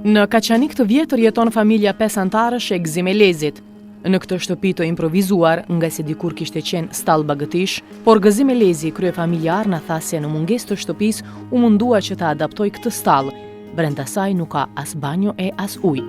Në Kaçanik të Vjetër jeton familja pesëanëtarëshe e Gëzim Elezit. Në këtë shtëpi të improvizuar, ngase dikur kishte qenë stallë bagëtish, por Gëzim Elezi, kryefamiljar na tha se në mungesë të shtëpisë u mundua që ta adaptojë këtë stallë. Brenda saj nuk ka as banjo e as ujë.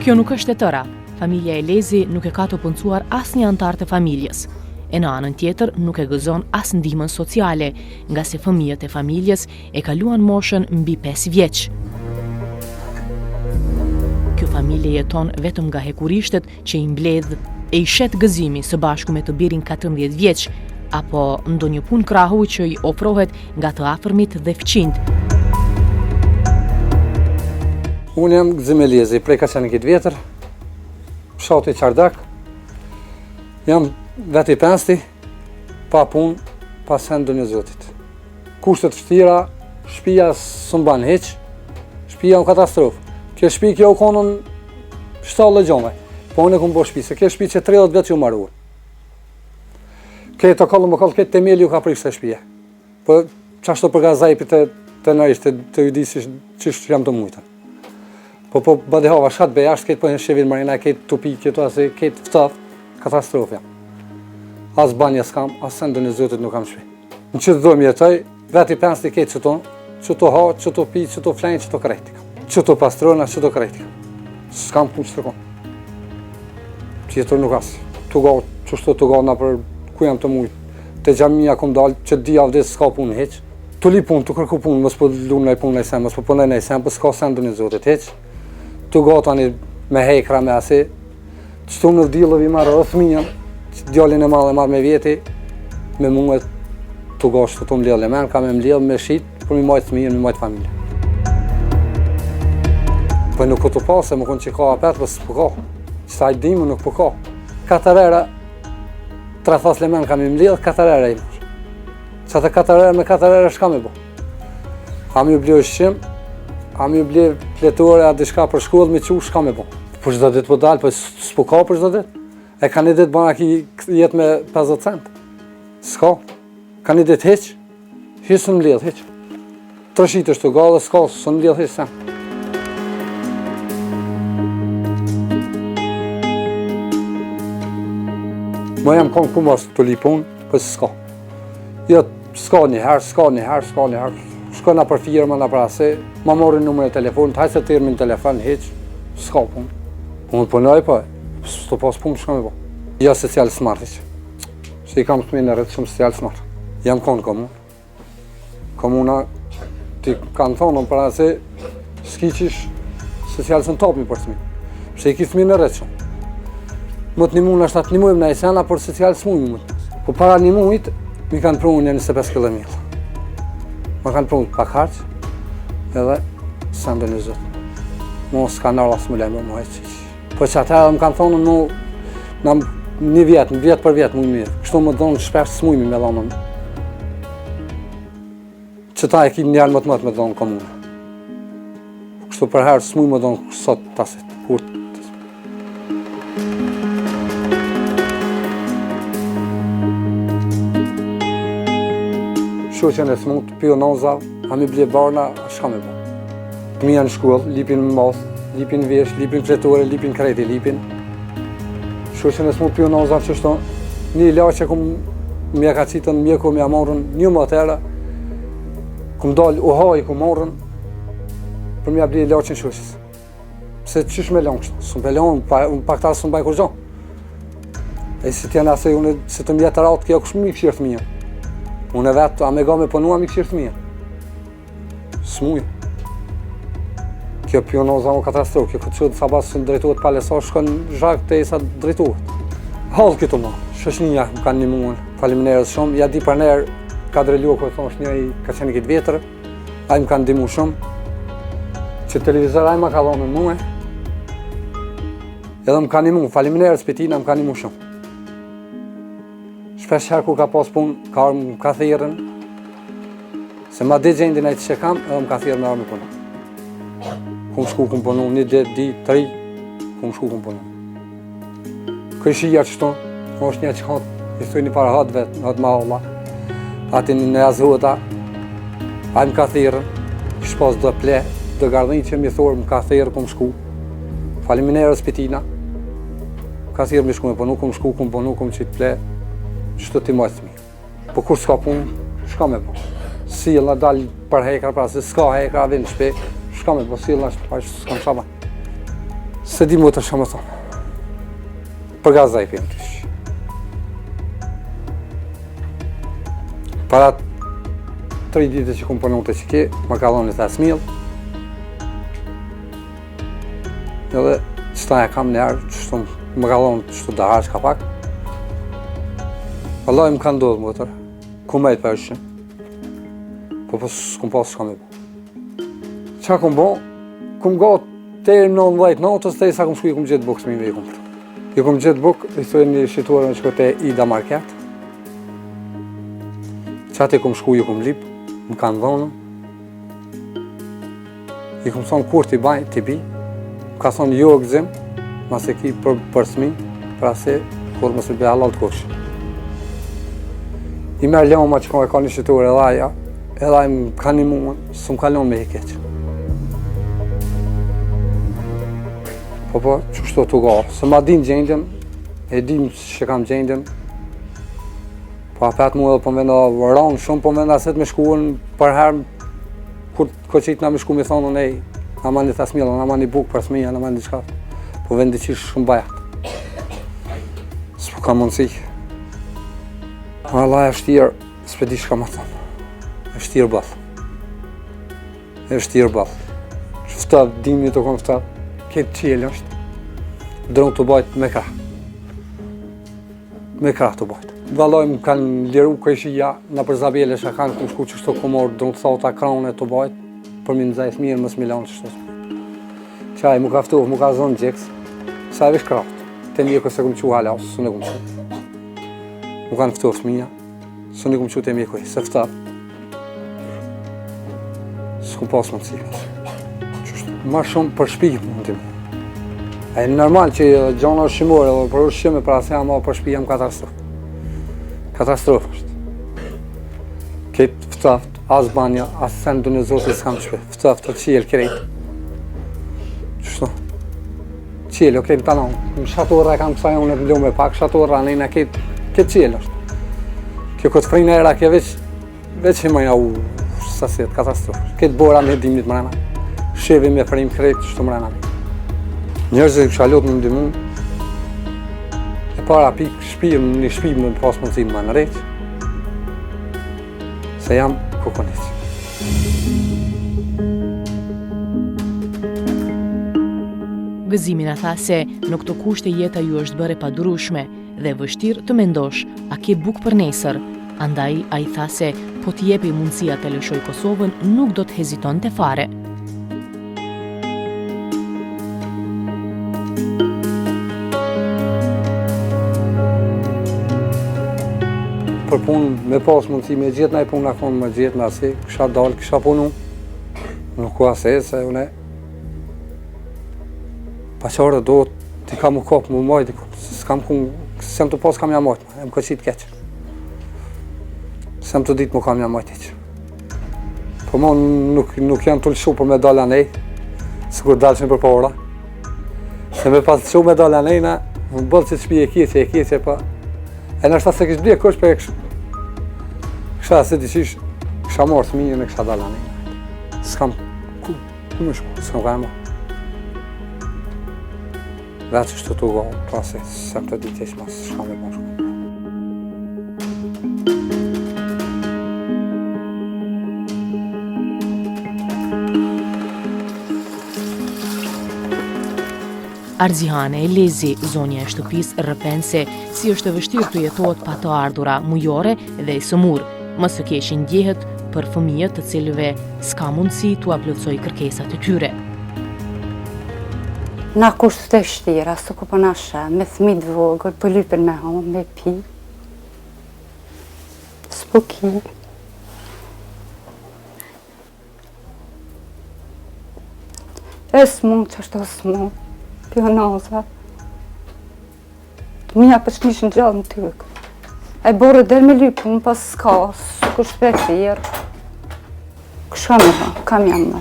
Kjo nuk është e tëra. Familja Elezi nuk e ka të punësuar asnjë anëtar të familjes. E në anën tjetër nuk e gëzon as ndihmën sociale, ngase fëmijët e familjes e kaluan moshën mbi 5 vjeç. Kjo familje jeton vetëm nga hekurishtet që i mbledh e i shet Gëzimi së bashku me të birin 14 vjeç, apo ndonjë punë krahu që i ofrohet nga të afërmit dhe fqinjtë. Unë jam Gëzim Elezi, prej Kaçanikit Vjetër, fshati Çardak, jam vetë i pesti, pa punë, pa send dunja zotit. Kushtet vështira, shpia s'më ban hiç, shpia në katastrofë. Kjo shpi kjo u konën shtallë e gjome, po unë e kom bo shpi, se kjo shpi që 30 vjet që u maru. Këtë të kollë më kollë, këtë temeli u ka prish se shpia. Po qashtu për gazaj për të të nëjsh, të, të ju di si qysh jam tu mujtën. Po po badihava çka të bëj, ashtë këtë po në shevin marina, këtë tupi, këtë asi, këtë ftoft, katastrofë jam. As banja s'kam, as send dunja zotit nuk kam shpi. Në qëtë dhomë jetoj, vetë i pensti këtë qëto, qëto ha, qëto pi, qëto flejnë, qëto krejt. Qëto pastrona, qëto krejt. S'kam ku që të kom. Tjetër nuk as. Tu ga, qështu tu ga nëpër ku jam tu mujtë. Te xhamia kom dalë, që di javë s'ka punë hiç. Tu lyp punë, tu kërku punë, mos po lu naj punë naj sen, mos po punoj naj sen, po s'ka sen dunja zotit hiç. Tu ga tani me hekra me asi, Qëtu në vdilëv i marrë edhe fëmijën, djalin e madh e marrë me vjeti, me mu e tu ga qëtu tu mbledhë lemen, ka me mbledhë me shit, për mi majtë fëmijën, mi majtë familje. Po nuk po të pa, se më konë që ka apet, po s'po ka. Qëta i dimë, nuk po ka. Katër herë, tre thasë lemen ka me mbledhë, katër herë i mërë. Qatë katër herë me katër herë shka me bo. A mi ble ushqim, a mi ble fletore, a diçka për shkollë, me qu, shka me bo. Për çdo ditë po dalë, po s'po ka për çdo ditë. E ka një ditë bëna ki jetë me 50 cent. S'ka. Ka një ditë hiç. Hiç s'më mbledh, hiç. Trëshit është të gallë, s'ka, s'më mbledh hiç sen. Ma jam konë ku mos tu lyp punë, po s'ka. Jo, s'ka një herë, s'ka një herë, s'ka një herë. Shko nëpër firma, nëpër asi, ma morrin numrin e telefonit, hajtë se thirrmi në telefon, hiç, s'ka punë. Unë punoj, po, s'to pas punë, shka me po. Jo, social s'marr hiç. Se i kam fëmijën e rritë shumë social s'marr. Jam konë komunë. Komuna, ti kanë thonë, për asi, s'ki qysh social s'un t'apmi për fëmijë. Pse i ki fëmijën e rritë shumë. Më të nimuna është atë nimujmë në e sena, por social s'mujmë më. Po para një mujt, mi kanë pru një 25 kg miell. Ma kanë pru pak harq, edhe send dunja zotit. Mo s'ka nërë asë më lejmë, mo e qysh. Po që ata edhe më kanë thonë, mu, në një vjetë, një vjetë për vjetë, mu mirë. Kështu më dhonë shpesh s'mujmi me dhonë. Që ta e ki një më të mëtë me dhonë komunë. Kështu për herë s'muj me dhonë sot tasit, kur Shoqen e smut, pjo noza, a mi ble barna, shka me bo. Fëmija në shkollë, lipin mas, lipin vesh, lipin fletore, lipin krejti, lipin. Shoqen e smut, pjo noza, qështu, një ilaç që kum m'ja ka qitën mjeku, m'ja morën një më atëherë, kum dalë u haj, kum morën, për m'ja bli ilaçin shoqes. Pse qysh me lonë kështu? S'më pe lonë, pa, unë pak ta s'më baj kurgjo. E si t'jenë asaj, unë si të mjetë ratë, kjo kush m'i kqyrë fëmijën? Unë e vetë, a me ga me punu, a m'i kqyrë fëmijën? S'muj. Kjo pjonoza o katastrofë, kjo këtë qëtë sabah së drejtohet pa lesa, shkon zhak të sa drejtohet. Hallë këtu ma, shoqnia më kanë nimuën, faleminderit shumë, ja di për nërë, Kadri Luku, thonë është një i Kaçanikit vjetër, Ai më ka ndihmu shumë. Që televizor ai më ka dhonë mue. Edhe më ka ndihmu, faleminderit Spetina, më ka ndihmu shumë. Shpesh herë kur ka pas punë, ka ardhë më ka thirrën. Se ma di gjendjen ai që kam, edhe më ka thirrë me ardhë me punu. Kum shku, kum punu, një ditë, dy, tri, kum shku, kum punu. Kojshia qëtu, është një që hatë, i thuj një farë hatë vetë, hatë ma Allah. Ati në Nejaz Hota, ai më ka thirrë, kish pas do pleh, do gardhin që mi thurë, më ka thirrë, kum shku. Faleminderit Spitina. Më ka thirrë me shku me punu, kum shku, kum punu, kum qitë pleh, qështu t'i majtë fëmijë. Po kur s'ka punë, shka me bo? Sillna dal për hekra, pra se s'ka hekra, vin në shpi, shka me bo, sillna shpi, s'kam çka me. S'e di motër çka me thonë. Për gazaj për të shi. Para tri ditë që kum punu te qiky, më ka dhonë një thasë Edhe qëta e kam njerë, qështu më ka dhonë qështu dahar që ka pak. Vallahi më ka ndodhë motër, ku me i përshë, po po s'kum pas çka me bo. Qa kum bo? Kum gatë deri në 19 natës, te sa kum shku i kum gjetë bukë fëmijëve i kum pru. I kum gjetë bukë, i thojnë një shitore në qëko te Ida Market. Qaty kum shku i kum lip, më kanë dhonë, I kom thonë kur t'i baj, t'i bi, më ka thonë jo Gëzim, mos e ki për, për smi, pra se kur mos e bëj hallall të kush. I merë loma që e ka një shitore edhe aja, edhe aja më ka një mundë, s'më ka lonë me i keqë. Po po, qështu të ga, se ma din gjendjen, e din që kam gjendjen, po apet mu edhe po më vjen ranë shumë, po më vjen aset me shkuën për herë, Kur koqit na me shku me thonë nej, na ma një thasë miell, na ma një bukë për fëmija, na ma një diçka, po vjen diqysh shumë bajat. S'po kam mundësi. Valla e vështirë, s'pe di çka me thonë. E vështirë boll. E vështirë boll. Ftohtë, dimni tu konë ftohtë, këtë qiell është, dron të bajt me krah. Me krah të bajt. Vallaj më kanë liru kojshia, nëpër Zabele që kanë ku shku qështu ku morë dru t'thata krane të bajt, për mi nxeh fëmijën mos mi lanë qështu. Qaj, mu ka ftohë, mu ka zonë gjoks, sa e vish krahët, te mjeku s'e kum çu hala, s'e kum çu. Mu kanë ftohë fëmija, s'e kum çu te mjeku, se ftohtë. S'kum pas mundësi. Ma shumë për shpi mundim. E normal që gjona ushqimore edhe për ushqime për asë jam, për shpi jam katastrofë. Katastrofë është. Këtë ftoft, as banja, as sen në zotit s'kam shpi. Ftoft, të qiel krejt. Qështu? Qiel, okej, më tanon. Në shatorra kam kësaj unë të mblume pak, shatorra në në këtë, këtë qiel është. Kjo këtë frina era, kjo veç, Veç e maja u, sa si e katastrofë. Këtë bora me dimnit mrena. Shevi me frim krejt, qështu mrena. Njerëzit kisha lutë me ndihmu. E para pikë, shpi, një shpi me pas mundësi më në rejtë. Se jam kukonic. Gëzimi na tha se në këto kushte jeta ju është bërë e padurueshme dhe vështirë të mendosh a ke bukë për nesër, andaj ai tha se po t'i jepej mundësia të lëshojë Kosovën nuk do të hezitonte fare. Për punë me pas mundësi me gjetë naj punë akon me gjetë në asi, kisha dalë, kisha punu. Nuk u ase, se une Pa qare do t'i kam u kap më majtë, s'kam ku, s'jam tu pas kam ja majtë, e më ka qitë keq. S'jam tu ditë më kam ja majtë hiq. Po mo nuk, nuk janë të lëshu për me dalë anej, sikur dalëshin për para. Se me pas lëshu me dalë anej, na, më bëllë që të shpi e keqe, e keqe, po. E nështë se kishë bje kush, për e kështë. Kësha se diqysh, kisha marrë fëmijën e kisha dalë anej. S'kam, ku, Ku me shku, s'kam ka e mo. Veç është të go, pra se s'jam tu ditë që mas shka me po shku. Arzihane Elezi, zonja e shtëpisë, rrëfen se si është e vështirë të jetohet pa të ardhura mujore dhe e sëmurë. Më së keqi ndjehet për fëmijët të cilëve s'ka mundësi t'ua plotësojë kërkesat e tyre. Na kushte të vështira, së ku po na sheh, me fëmijë të vogël, po lypin me ha, me pi. S'po ki. E smu, që është smu, pjo naza. Të mija për shnishin gjallë në tykë. E burri del me lyp punë, po s'ka, kush s'pe thirr. Kësha me ba, kam jam më.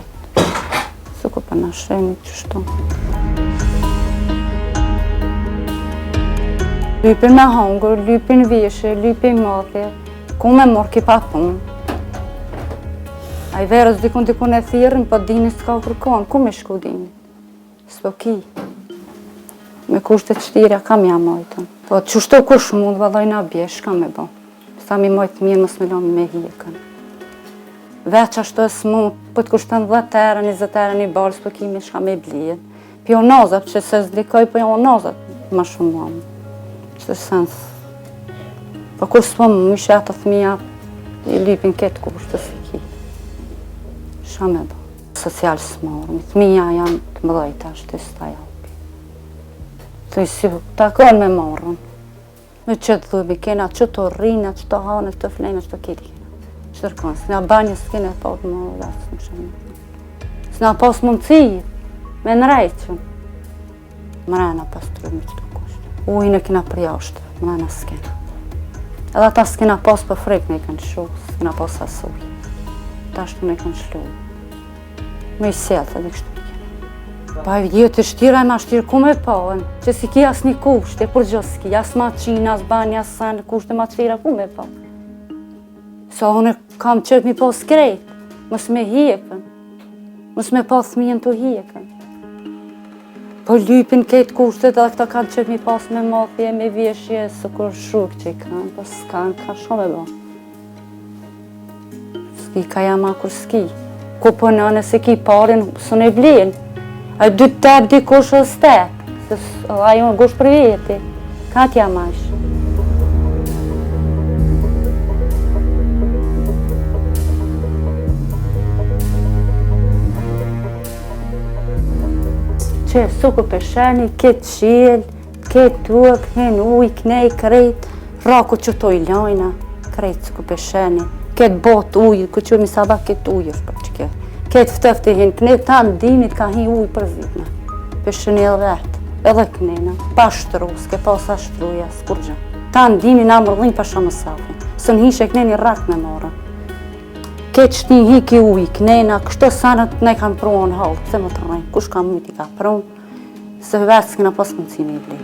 Sikur po na sheni qështu. Lypin me hongër, lypin veshje, lypin mathje, ku me morr ki pa punë. Ai verës dikun dikun e thirrin, po dini s'ka kërkon, ku me shku dini? S'po ki. Me kushte të shtira kam ja majtën. Po qështu kush mund, vallaj na bje, shka me bo. Sa mi majtë mirë, mos me lonë me hjekën. Veç ashtu e s'mu, po të kushton 10 euro, 20 euro një barë, s'po ki me shka me blije. Pi unazat, që se s'dikoj, po jo unazat, ma shumë mamë. Që të sens. Po kur s'po më ishe ato thmija, i lypin këtë kushte si ki. Shka me bo. Social s'marrim, fëmija janë të mëdhej tash të s'ta japi. Të si takon me marrën. Me që të dhëmi kena, që të rrina, që të hanë, që të flejnë, që të keti kena. Që të rkon, s'na banjë s'kena po të më dhe së më S'na pas mundësi, me nrejtë. Mrena pastru me qëto kushte. Ujin e kena përjashtë, mrena s'kena. Edhe ata s'kena pas për frikë në i kanë shu, s'kena pas as ujë. Tash të në i kanë shlu. Me i sjellë, edhe kështu i kena. Pa e jetë e shtira e ma shtirë, ku me pa, që s'i ki asnjë kushte, kurgjo s'ki, as maqinë, as banjë, as sen, kushte ma shtira, ku me pa. Sa unë kam qejf mi pas krejt, mos me hjekën, mos me pas fëmijën të hjekën. Po lypin këtë kushtet edhe këta kanë qejf mi pas me mathje, me veshje, sikur shok që i kanë, po s'kanë, ka shumë e bo. S'ki ka jama kur s'ki. Ku po në nëse ki parin, s'un e blen. A dy të tep dikush o s'tep, se ajo gush për veti. Ka t'ja mash. Që sikur pe sheni, këtë qiell, këtë tokë, hen ujë, knej, krejt, rraku që to i lajna, krejt sikur pe sheni, këtë botë ujë, ku që mi sabah këtë ujë është për që kjo. Këtë ftofti hen, knej tanë dimit ka hi ujë për zitna. Pe sheni edhe vetë, edhe knena, pa shtru, s'ke pas as shtruja, s'kurgjo. Tanë dimin na mërdhin pa shumë safin, së në hishe knej një rrak me morën. Këtë shti hiki ujë, knena, kështu sanët ne kanë pru në hallë, pse më të rrejnë, kush ka mujtë i ka pru, se vetë s'kena pas mundësi me i ble.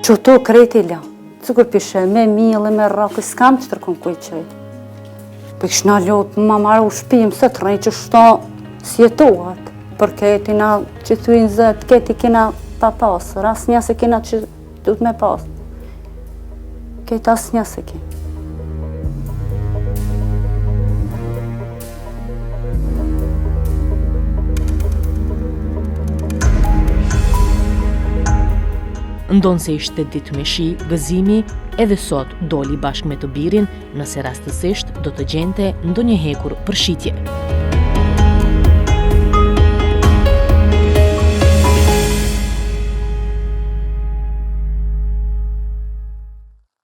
Qëto krejt i la, sikur pishe, me miell, me rrakë, s'kam që tërkon ku i qëj. Po i kishna lutë, ma maru shpim, se të rrejnë që shto s'jetohet. Për këti na që thujnë zëtë, këti kena pa pasër, asnjë se kena që Duhet me pas. Këtë asnjë se ke. Ndonëse ishte ditë me shi, Gëzimi edhe sot doli bashkë me të birin nëse rastësisht do të gjente ndonjë hekur për shitje.